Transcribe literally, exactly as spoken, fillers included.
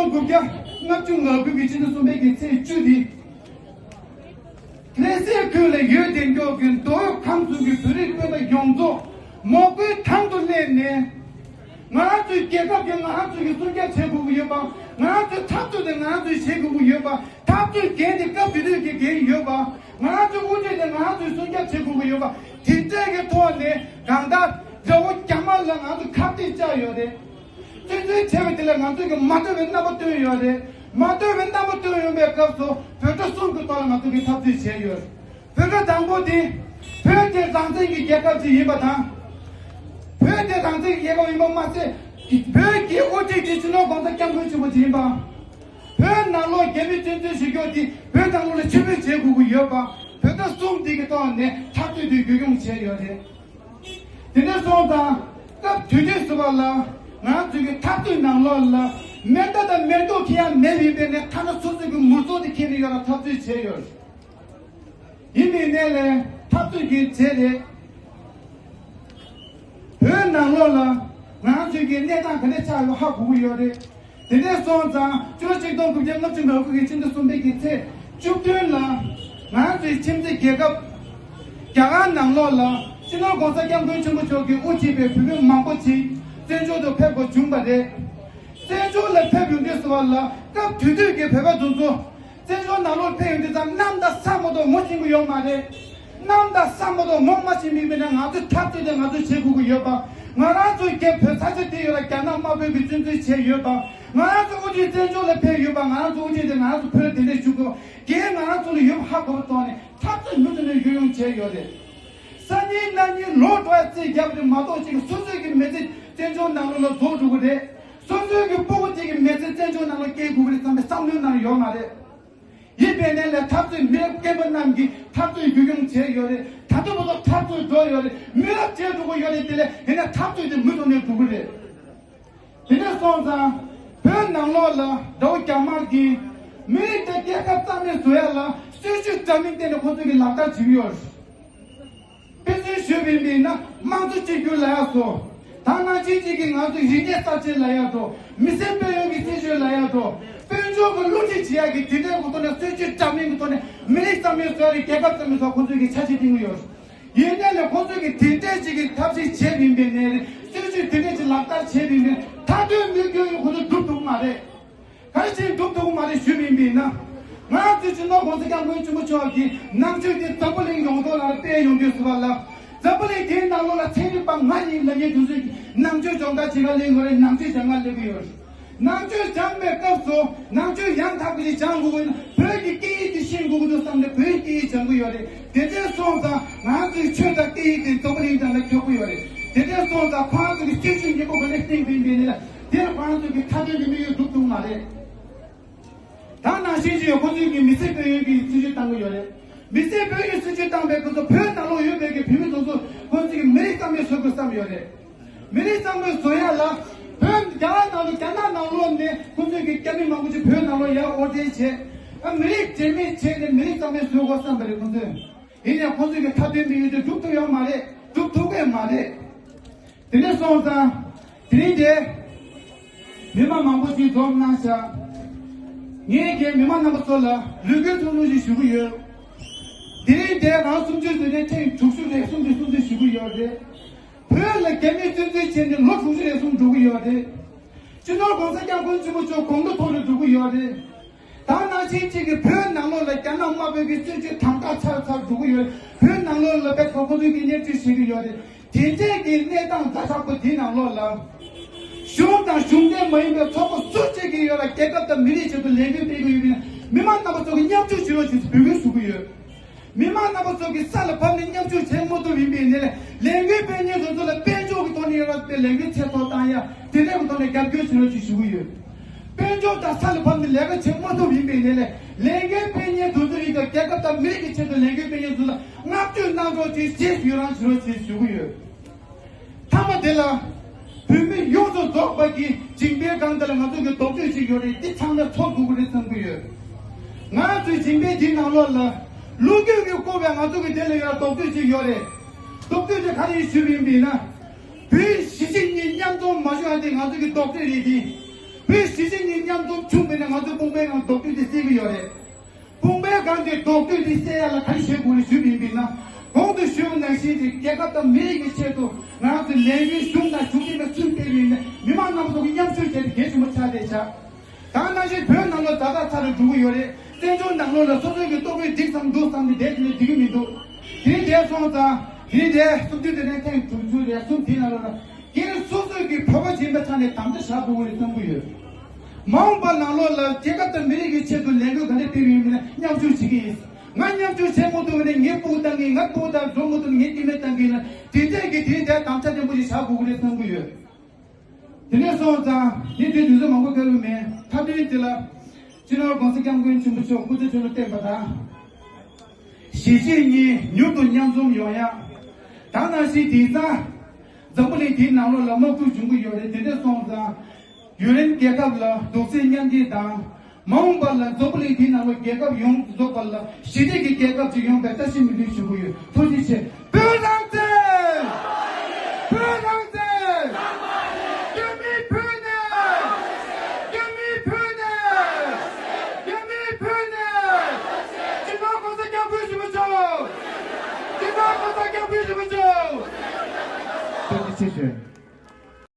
དགུ་བརྒྱ་ལྔ་བཅུ་ང་དགུ་གི་ཕྱི་ཟླ་གསུམ་པའི་གི་ཚེས་བཅུ་དེ། ལྷ་སའི་ཁུལ་ལ་ཡོད་བདེ་མགྱོགས་ཀྱི་མདོ་དབུས་ཁམས་གསུམ་གྱི་བོད་རིགས་སྤུན་ཟླ་ཡོངས་རྫོགས་མོས་གུས་དང་དུ་སླེབས་ནས། ང་རང་ཚོའི་རྒྱལ་ཁབ་ཀྱི་ང་རང་ཚོ་གི་སྲུང་སྐྱོབ་བྱེད་དགོས་ཀྱི་ཡོད་པ། ང་རང་ཚོའི་འཐབ་རྩོད་དེ་ང་རང་ཚོས་བྱེད་དགོས་ཀྱི་ཡོད་པ། འཐབ་རྩོད་འགན་དེ་སྐབས་དེ་དུས་ཀྱི་འགན་ཡོད་པ། ང་རང་ཚོའི་དབུ་ཁྲིད་དེ་ང་རང་ཚོས་སྲུང་སྐྱོབ་བྱེད་དགོས་ཀྱི་ཡོད་པ། དེ་འདྲ་གི་ཐོག་ནས་གང་ལྟར་དགྲ་བོ་རྒྱ་དམར་ལ་ང་ཚོ་ཁ་གཏད་བཅག་ཡོད་རེད། བཙན་འཛུལ་བྱས་པ་དེ་ལ་ང་ཚོས་ཀྱི་མ་འདོད་པའི་རྣམ་པ་སྟོན་ཡོད་རེད། མ་འདོད་པའི་རྣམ་པ་སྟོན་ཡོང་པའི་སྐབས་སུ་བོད་ཀྲུང་གསུམ་གྱི་ཐོག་ལ་ང་ཚོས་ཀྱི་འཐབ་རྩོད་བྱས་ཡོད། བོད་ཀྲུང་དང་པོ་དེ་བོད་དེ་རང་བཙན་གྱི་རྒྱལ་ཁབ་ཅིག་ཡིན་པ་དང་། བོད་དེ་རང་བཙན་གྱི་རྒྱལ་ཁབ་ཡིན་པ་མ་ཟད། བོད་ཀྱི་དབུ་ཁྲིད་དེ་སྤྱི་ནོར་༸གོང་ས་༸སྐྱབས་མགོན་ཆེན་པོ་ཅིག་ཡིན་པ། བོད་ནང་ལོགས་རྒྱ་མི་བཙན་འཛུལ་བྱེད་རྒྱུ་དེ་བོད་ནང་ལོགས་ལ་ཕྱིར་འབུད་བྱེད་དགོས་ཀྱི་ཡོད་པ། བོད་ཀྲུང་གསུམ་དེ་གི་ཐོག་ནས་འཐབ་རྩོད་དེ་རྒྱུན་འཁྱོངས་བྱས་ཡོད་རེད། དེ་འདྲ་སོང་ཙང་སྐབས་དེ་དུས་སུ་བ་ལ་ང་ཚོའི་གི་འཐབ་རྩོད་ནང་ལོགས་ལ་མེ་མདའ་དང་མེ་ཏོག་ཁྱེར་ཡ་མེད་པའི་དཔེ་ནས་ཐ་ན་སོ་སོ་གི་མུར་ཚོགས་དེ་ཁྱེར་ནས་ཡོད་ལ་འཐབ་རྩོད་བྱས་ཡོད། ཡིན་པའི་གནས་ལས་འཐབ་རྩོད་ཀྱི་རྗེས་ལས་བོད་ནང་ལོགས་ལ་ང་ཚོའི་གི་གནས་སྟངས་ག་འདྲ་ཆགས་ཡོད་ཧ་གོ་གི་ཡོད་རེད། དེ་འདྲ་སོང་ཙང་སྤྱི་ལོ་ཆིག་སྟོང་དགུ་བརྒྱ་ལྔ་བཅུ་ང་དགུ་གི་ཕྱི་ཟླ་གསུམ་པའི་གི་ཚེས་བཅུ་བདུན་ལ་ང་ཚོའི་ཁྱིམ་མཚེས་རྒྱལ་ཁབ་རྒྱ་གར་ནང་ལོགས་ལ་སྤྱི་ནོར་༸གོང་ས་༸སྐྱབས་མགོན་ཆེན་པོ་མཆོག་གིས་དབུ་ཁྲིད་པའི་བོད་མི་མང་པོ་ཅིག་བཙན་བྱོལ་དུ་ཕེབས་དགོས་བྱུང་བ་རེད། བཙན་བྱོལ་ལ་ཕེབས་ཡོང་དུས་སུ་བ་ལ་སྐབས་དེ་དུས་ཀྱི་བོད་པ་དེ་ཚོ་བཙན་བྱོལ་ནང་ལོགས་ཕེབས་ཡོང་དུས་ཙམ་གནམ་དང་ས་མ་གཏོགས་ངོ་ཤེས་ཀྱི་ཡོད་མ་རེད། གནམ་དང་ས་མ་གཏོགས་ངོ་མ་ཤེས་མི་མིན་ན་ང་ཚོས་འཐབ་རྩོད་དེ་ང་ཚོས་བྱེད་དགོས་ཀྱི་ཡོད་པ། ང་རང་ཚོའི་རྒྱལ་བོད་ས་ཆ་དེ་ཡོད་ལ་རྒྱ་ནག་དམར་པོས་ཀྱི་བཙན་འཛུལ་བྱས་ཡོད་པ། ང་རང་ཚོ་དབུ་ཁྲིད་བཙན་བྱོལ་ལ་ཕེབས་ཡོད་པ། ང་རང་ཚོ་དབུ་ཁྲིད་དེ་ང་རང་ཚོ་བོད་ལ་གདན་འདྲེན་ཞུ་དགོས་པ། རྒྱལ་ང་རང་ཚོ་ལ་ཡོད་པ་ཧ་གོ་བའི་ཐོག་ནས་འཐབ་རྩོད་མུ་མཐུད་ནས་རྒྱུན་འཁྱོངས་བྱས་ཡོད་རེད། སང་ཉིན་གནངས་ཉིན་ལོ་འགྲོ་ཡ་རྩིས་རྒྱབ་རེད་མ་གཏོགས་ཅིག་སོ་སོའི་གི་མི་ཚེ་བཙན་བྱོལ་ནང་ལོགས་ལ་རྫོགས་འགྲོ་གི་རེད། སོ་སོའི་གི་སྤུ་གུ་དེ་གི་མི་ཚེ་བཙན་བྱོལ་ནང་ལ་སྐྱེལ་དགོས་ཀྱི་རེད་བསམ་པའི་བསམ་བློའི་ནང་ཡོད་མ་རེད། ཡིན་པའི་གནས་ལ་འཐབ་རྩོད་མི་རབས་རྒན་པ་རྣམས་ཀྱིས་འཐབ་རྩོད་རྒྱུན་འཁྱོངས་བྱས་ཡོད་རེད། ད་ལྟ་བར་དུ་འཐབ་རྩོད་འགྲོ་ཡོད་རེད། མི་རབས་བརྗེ་འགྲོ་གི་ཡོད་རེད། དེ་ལས་ཡིན་ན་འཐབ་རྩོད་དེ་མུ་མཐུད་ནས་འགྲོ་གི་རེད། དེ་འདྲ་སོང་ཙང་བོད་ནང་ལོགས་ལ་དགྲ་བོ་རྒྱ་དམར་གྱིས་མི་རིགས་དེ་རྒྱལ་ཁབ་རྩ་མེད་བཟོ་ཡ་ལ་སྲིད་ཇུས་འདྲ་མིན་བཏོན་ནས་ཁོ་ཚོས་ཀྱི་ལག་བསྟར་བྱེད་ཀྱི་ཡོད་རེད། དཔེ་མཚོན་ཞུས་པ་ཡིན་ན་དམངས་གཙོ་གཅིག་གྱུར་ལབ་ཡག་སོ། ད་ནང་བཞིན་གཅིག་གིས་ང་ཚོ་རིག་གནས་གསར་བརྗེ་ལབ་ཡག་འགྲོ། མི་སེར་སྤེལ་ཡོང་གི་སྲིད་ཇུས་ལབ་ཡག་འགྲོ། དཔལ་འབྱོར་གྱི་བསླུ་བྲིད་བྱེད་ཡག་གི་དེ་འདྲའི་གི་ཐོག་ནས་སྲིད་ཇུས་འདྲ་མིན་གྱི་ཐོག་ནས་མི་རིགས་རྩ་མེད་བཟོ་ཡག་རེད། རྒྱལ་ཁབ་རྩ་མེད་བཟོ་ཡག་ཁོ་ཚོས་ཀྱི་འཆར་གཞི་བཏིང་གི་ཡོད། ཡིན་ནའི་ལས་ཁོ་ཚོས་ཀྱི་དེ་འདྲའི་གཅིག་གི་ཐབས་ཤེས་བྱས་པ་ཡིན་པའི་གནས་རེད། སྲིད་ཇུས་དེ་འདྲའི་གཅིག་ལག་བསྟར་བྱས་པ་ཡིན་པའི་མཐའ་དོན་མི་སྐྱོན་ཡོད་ཁོ་ཚོ་སྒྲུབ་ཐུབ་མ་རེད། ག་རེ་བྱས་འགྲུབ་ཐུབ་མ་རེད་ཞུས་པ་ཡིན་པས་ན། ང་ཚོའི་སྤྱི་ནོར་༸གོང་ས་༸སྐྱབས་མགོན་ཆེན་པོ་མཆོག་གིས་ནང་ཆོས་དེ་འཛམ་བུ་གླིང་ཡོངས་རྫོགས་ལ་སྤེལ་ཡོང་དུས་སུ་བ་ལ། འཛམ་བུ་གླིང་དེའི་ནང་ལོགས་ལ་ཚན་རིག་པ་ང་ཡིན་ལབ་མཁན་དེ་ཚོས་ནང་ཆོས་སྦྱོང་བརྡར་བྱེད་ག་སླེབས་ཡོད་རེད། ནང་ཆོས་སྦྱང་ག་སླེབས་ཀྱི་ཡོད་རེད། ནང་ཆོས་སྦྱང་བའི་སྐབས་སུ་ནང་ཆོས་ཡང་དག་པ་ཞིག་སྦྱང་དགོས་ཀྱི་ཡོད་ན་བོད་ཀྱི་སྐད་ཡིག་དེ་ཤེས་དགོས་ཀྱི་འདུག་བསམ་ནས་བོད་ཀྱི་སྐད་ཡིག་སྦྱང་གི་ཡོད་རེད། དེ་འདྲ་སོང་ཙང་ང་ཚོའི་ཆོས་དང་སྐད་ཡིག་དེ་འཛམ་བུ་གླིང་སྒང་ལ་ཁྱབ་ཀྱི་ཡོད་རེད། དེ་འདྲ་སོང་ཙང་ཁོང་ཚོ་གི་སྐྱེ་ཤུལ་སྙིང་པོ་ག་ནས་བསྟན་པ་ཡིན་པའི་ནི་ལ། དེར་ཁོང་ཚོ་གི་མཐའ་དོན་གྱི་དམིགས་ཡུལ་འགྲུབ་ཐུབ་མ་རེད། ད་ནང་བཞིན་ཅིག་ཡོད་ཁོ་ཚོས་ཀྱི་མི་ཚེ་སྤེལ་ཡུལ་གྱི་སྲིད་ཇུས་བཏང་གི་ཡོད་རེད། མི་ཚེ་སྤེལ་ཡུལ་སྲིད་ཇུས་བཏང་པའི་ཁོ་ཚོ་བོད་ནང་ལོགས་ཡོད་པའི་གི་བོད་མི་ཚོ་ཚོ་ཁོ་ཚོས་ཀྱི་མི་རིགས་རྩ་མེད་བཟོ་དགོས་བསམ་ཡོད་རེད། མི་རིགས་རྩ་མེད་བཟོ་ཡ་ལ་བོད་རྒྱ་གར་ནང་ལོགས་རྒྱ་ནག་ནང་ལོགས་ནས་ཁོ་ཚོས་ཀྱི་རྒྱ་མི་མང་པོ་ཅིག་བོད་ནང་ལོགས་ཡར་དབོར་འདྲེན་བྱས། ཨ་མི་རིགས་འདྲེས་མ་བྱས་ནས་མི་རིགས་རྩ་མེད་བཟོ་དགོས་བསམ་པ་རེད་ཁོ་ཚོས། ཡིན་ཡང་ཁོ་ཚོས་ཀྱི་མཐའ་དོན་དམིགས་ཡུལ་དེ་འགྲུབ་ཐུབ་ཡོད་མ་རེད། འགྲུབ་ཐུབ་ཀྱི་མ་རེད། དེ་ནས་སོང་ཙང་། དེ་རིང་དེ། མི་མང་མང་པོ་ཞིག་འཛོམས་གནང་ཤག་ངས་ཀྱང་མི་མང་རྣམ་པ་ཚོ་ལ་ལས་འགུལ་ཐུང་ཐུང་ཞིག་ཞུ་གི་ཡོད། དེ་རིང་དེ་རང་སུམ་ཅུ་ཟིན་ནས་ཐེངས་དྲུག་ཅུ་རེ་གསུམ་དེ་སུམ་ཅུ་ཞུ་གི་ཡོད་རེད། བོད་ལ་རྒྱ་མིས་བཙན་འཛུལ་བྱས་ནས་ལོ་དྲུག་ཅུ་རེ་གསུམ་འགྲོ་གི་ཡོད་རེད། སྤྱི་ནོར་༸གོང་ས་༸སྐྱབས་མགོན་ཆེན་པོ་མཆོག་དགུང་ལོ་མཐོ་རུ་འགྲོ་གི་ཡོད་རེད། ད་ནང་བཞིན་གཅིག་གིས་བོད་ནང་ལོགས་ལ་རྒྱ་ནག་དམར་པོའི་གི་སྲིད་ཇུས་དམ་དྲག་ཚ་རུ་ཚ་རུ་འགྲོ་གི་ཡོད་རེད། བོད་ནང་ལོགས་ལ་དཔེ་ཁོ་ཁོ་ཚོས་ཀྱི་བརྙས་བཅོས་བྱེད་ཀྱི་ཡོད་རེད། དེ་འདྲས་ཀྱི་གནས་སྟངས་ཛ་དྲག་པོ་འདིའི་ནང་ལོགས་ལ། གཞུང་དང་གཞུང་འབྲེལ་མ་ཡིན་པའི་ཚོགས་པ་སུ་གཅིག་གིས་ཡོད་ལ་རྒྱལ་ཁབ་དང་མི་རིགས་ཆེད་དུ་ལས་འགུལ་སྤེལ་གྱི་ཡོད་པ་ཡིན་ན་མི་མང་རྣམ་པ་ཚོ་གིས་མཉམ་ཞུགས་བྱེད་རོགས་ཞེས་འབོད་སྐུལ་ཞུ་གི་ཡོད། མི་མང་རྣམ་པ་ཚོ་གིས་ས་ལ་བབས་ནས་མཉམ་ཞུགས་བྱེད་མ་ཐུབ་ཡིན་པའི་ནི་ལས་འགུལ་སྤེལ་མཁན་ཚོ་ཚོ་ལ་དཔལ་འབྱོར་གྱི་ཐོག་ནས་ཡོད་ར་པའི་ལས་འགུལ་ཚད་མཐོ་བཏང་ཡ་དེ་འདྲ་གི་ཐོག་ནས་རྒྱབ་སྐྱོར་བྱེད་རོགས་ཞེས་ཞུ་གི་ཡོད། དཔལ་འབྱོར་དང་ས་ལ་བབས་ནས་ལས་ཀ་བྱེད་མ་ཐུབ་ཡིན་པའི་ནི་ལས་ལས་འགུལ་སྤེལ་མཁན་ཚོ་ཚོ་ཡིན་ཀྱང་རྒྱལ་ཁབ་དང་མི་རིགས་ཀྱི་ཆེད་དུ་ལས་འགུལ་སྤེལ་མཁན་ཚོ་ལ་བསྔགས་བརྗོད་གནང་རོགས་ཞེས་ཞེས་ཡོད་རང་བྱེད་རོགས་ཞེས་ཞུ་གི་ཡོད། མཐའ་མ་དེ་ལ། བོད་མི་ཡོངས་སུ་རྫོགས་པ་གིས་ཇིང་པའི་སྒང་དེ་ལ་ང་ཚོ་གི་རྡོག་བརྫིས་ཤིག་ཡོད་རེད། འདི་ཚང་མ་ཚོར་དགོས་ཀྱི་རེད་བསམ་གྱི་ཡོད། ང་ཚོའི་ཇིང་པའི་འདི་ནང་ལོགས་ལ། ལོ་རྒྱུས་ཀྱིས་བསྐོར་བའི་ང་ཚོ་གི་དེ་ལ་ཡོད་རྡོག་བརྫིས་ཤིག་ཡོད་རེད། རྡོག་བརྫིས་དེ་ག་རེ་ཡིན་ཞུས་པ་ཡིན་པས་ན། བོད་གཞིས་བྱེས་གཉིས་མཉམ་འཛོམས་མ་བྱུང་ཡ་དེ་ང་ཚོ་གི་རྡོག་བརྫིས་རེད་དེ། བོད་གཞིས་བྱེས་གཉིས་མཉམ། ཚོ་བྱུང་བ་ཡིན་ན་ང་ཚོ་དཔུང་པའི་སྒང་རྡོག་བརྫིས་དེ་སེལ་གྱི་ཡོད་རེད། དཔུང་པའི་སྒང་གི་རྡོག་བརྫིས་དེ་སེལ་ཡ་ལ་ག་རེ་བྱེད་དགོས་རེད་ཞུས་པ་ཡིན་ན། གོང་དུ་ཞུས་པ་ནང་བཞིན་གྱི་རྒྱལ་ཁབ་དང་མི་རིགས་ཀྱི་ཆེད་དུ་ང་ཚོས་ལས་འགུལ་ཞུགས་དང་ཞུགས་ཀྱི་ཡིན་པ་ཚུལ་སྤེལ་བ་ཡིན་ན། མི་མང་རྣམ་པ་ཚོ་གིས་མཉམ་ཞུགས་བྱས་ཏེ་གལ་ཆེན་པོ་ཆགས་བསྡད་ཤག་ད་ནང་བཞིན་བོད་ནང་ལོགས་ཛ་དྲག་ཚ་རུ་འགྲོ་གི་ཡོད་རེད། བཙན་བྱོལ་ནང་ལོགས་ལ་སོ་སོའི་གི་ལྟོ་གོས་འགྲིག་ཙམ་འདུག་བསམ་ནས་བསྡད་ནས་འགྲིག་གི་མི་འདུག་དེ་འདྲ་སོང་ཙང་དེ་འདྲ་སུམ་ཅུ་དེ་ནས་ཐེངས་དྲུག་ཅུ་རེ་གསུམ་དེའི་ནང་ལོགས་ལ་སྒེར་སོ་སོའི་གི་བོད་པ་ཡིན་པའི་ཆ་ནས་དམ་བཅའ་བཞག་དགོས་ཀྱི་རེད་བསམ་གྱི་ཡོད། མ་འོངས་པ་ནང་ལོགས་ལ་རྒྱལ་ཁབ་དང་མི་རིགས་ཀྱི་ཆེད་དུ་ལས་འགུལ་ག་འདྲ་སྤེལ་བ་ཡིན་ན་མཉམ་ཞུགས་བྱེད་ཀྱི་ཡིན། ང་མཉམ་ཞུགས་བྱེད་མ་ཐུབ་པ་ནས་ངའི་སྤུ་གུ་བཏང་གི་ཡིན། ང་སྤུ་གུ་དང་འགྲོ་མ་ཐུབ་ན་ངའི་སྐྱེ་དམན་བཏང་གི་ཡིན་ལ། དེ་འདྲས་ཀྱི་དེ་འདྲའི་དམ་བཅའ་བརྟན་པོ་ཞིག་བཞག་དགོས་ཀྱི་རེད་བསམ་གྱི་ཡོད། དེ་ནས་སོང་ཙང་ངས་དེ་དུས་ཚོད་མང་པོ་བཀལ་གྱི་མེད། མཐའ་དོན་དེ་ལ་སྤྱི་ནོར་༸གོང་ས་༸སྐྱབས་མགོན་ཆེན་པོ་མཆོག་སྐུ་ཚེ་ཁྲི་ལོ་བརྟན་པ་དང་། གཞིས་བྱེས་གཉིས་མྱུར་དུ་མཉམ་འཛོམས་ཡོང་ཡག་ད་ནང་བཞིན་དེང་སང་འཛམ་བུ་གླིང་འདིའི་ནང་ལོགས་ལ་དམག་འཁྲུག་འབྱུང་གི་ཡོད་རེད། དེ་འདྲ་སོང་ཙང་ཡུཀ་རེན་རྒྱལ་ཁབ་ལ་རྡོག་རྩ་མཉམ་འདེགས་དང་། མ་འོངས་པ་ལ་འཛམ་བུ་གླིང་འདིའི་ནང་ལོགས་རྒྱལ་ཁབ་ཡོངས་རྫོགས་པ་ལ་ཞི་བདེ་གི་རྒྱལ་ཁབ་ཅིག་ཡོང་བའི་བཀྲ་ཤིས་སྨོན་འདུན་ཞུ་གི་ཡོད། ཐུགས་རྗེ་ཆེ། བོད་རང་བཙན། བོད་རང་བཙན། རྒྱ་མི་བོད་ནས། རྒྱ་མི་བོད་ནས། རྒྱ་མི་བོད་ནས། སྤྱི་ནོར་༸གོང་ས་༸སྐྱབས་མགོན་ཆེན་པོ་མཆོག་སྤྱི་ནོར་༸གོང་ས་༸སྐྱབས་མགོན་ཆེན་པོ་མཆོག་ཐུགས་རྗེ་ཆེ་ཞུ།